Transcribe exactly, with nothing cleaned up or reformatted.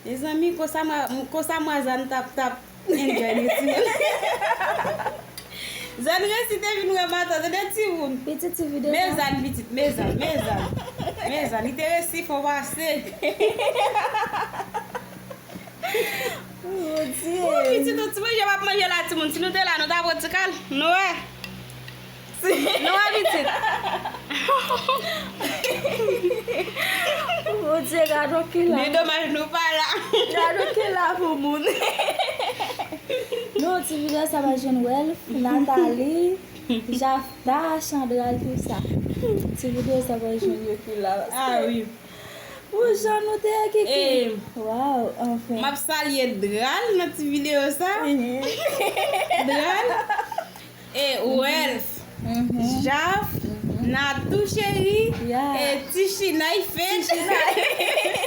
Mezanmi, konsa mwa, konsa mwa Zan t ap, t ap enjoy nou timoun. Zan resi te vin wè matant, tande timoun. Pitit ti videyo sa. Mezan pitit, mezan, mezan. Mezan, li te resi fò pase. Mon Dieu. Ou pitit, ou ti manje w ap manje la timoun. Si nou te la, nou ta pran ti kal. Nou wè. Nou wè pitit. Mon Dieu, gade yon kila. Men domaj nou pa la. Gade yon kila pou moun. Non, ti videyo sa va jwenn Welf, Nathalie, Jafta, Chandral, tout sa. Ti videyo sa va jwenn yo kila. Ah wi. Pou jan nou te ye, Kiki. Eh, Waw, anfen. M ap salye Dral nan ti videyo sa. Mhm. Dral, e Welf, Mhm. Jaf, Mhm. Natou cheri, Yeah. e Ti Chinay fèt. Ti Chinay.